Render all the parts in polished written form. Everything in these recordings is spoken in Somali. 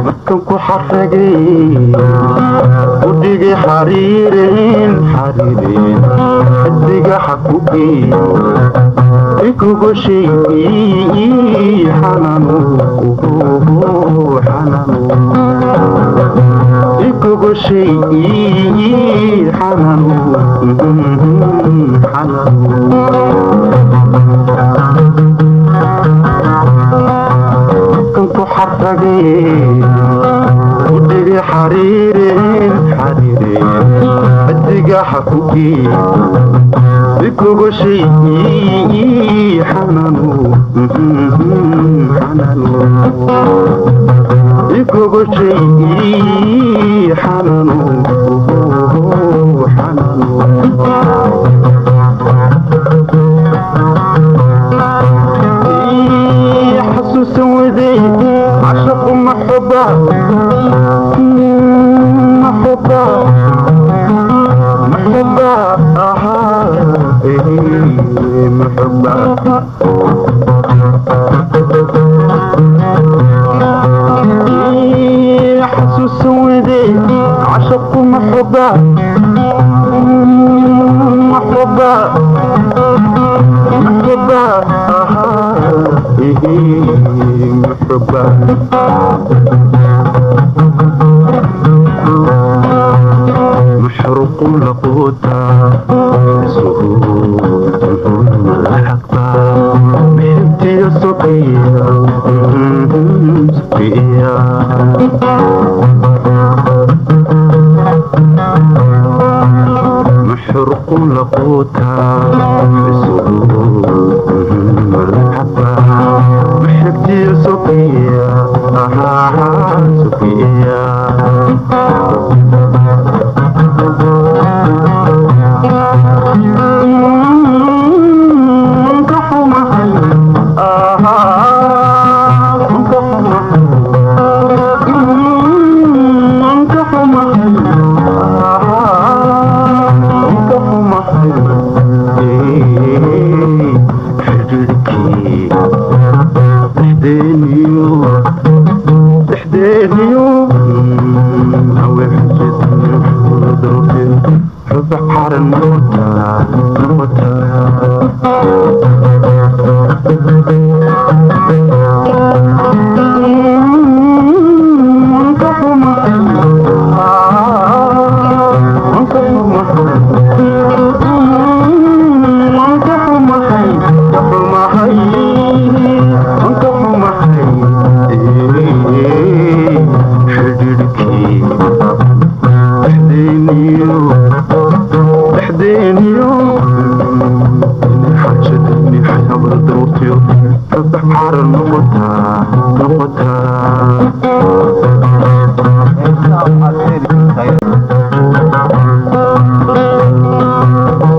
Markan ku xaragay udhigay xariireen xariireen xidiga xaku geeyo ikugu sheegay xananu xananu ikugu sheegay xananu xananu. Markan ku xaragay udhigay xariireen xariireen xidiga xaku geeyo ikugu sheegay xananu xananu ikugu sheegay xananu xananu. Xasuusan waday cashaqu maxuba maxuba maxuba ahaa maxuba. Xasuusan waday cashaqu maxuba maxuba maxuba ahaa maxuba. محرق لقوتا محبتي يا سقيا سقيا. محرق لقوتا محبتي يا سقيا سقيا.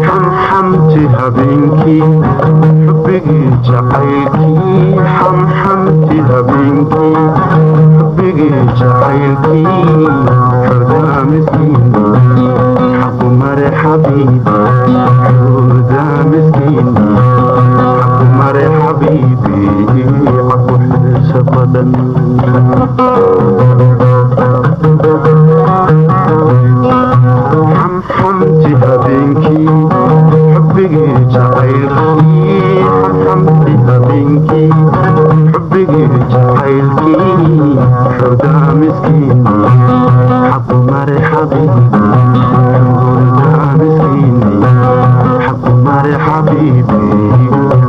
Xamxamti habeenkii xubbigii jacaylkii, xamxamti habeenkii xubbigii jacaylkii, xordaa miskiin xaqu mare xabiibi, xordaa miskiin xaqu mare xabiibi, xaqu xiisa badan. Xamxamti habeenkii xubbigii jacaylkii, xamxamti habeenkii xubbigii jacaylkii, xordaa miskiin xaqu mare xabiibi, xordaa miskiin xaqu mare xabiibi,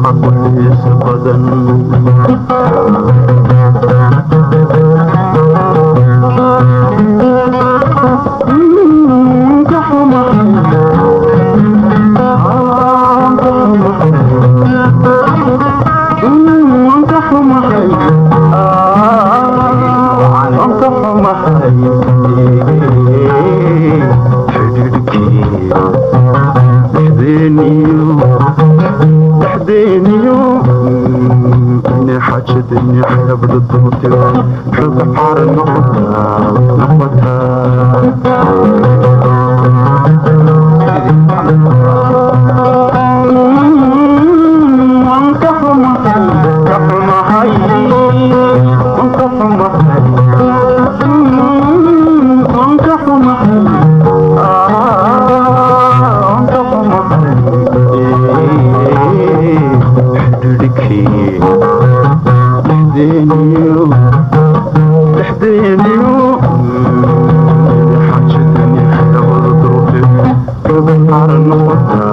xaqu xiisa badan. Xaajadani xeebda duurtay xog xaar noqotaa noqotaa. Waan ka xumahay, ka xumahay, waan ka xumahay, waan ka xumahay, waan ka xumahay. Xidhiidhkii dhexdeeniyo, dhexdeeniyo, xaajadani xeebada duurtay xog xaar noqotaa.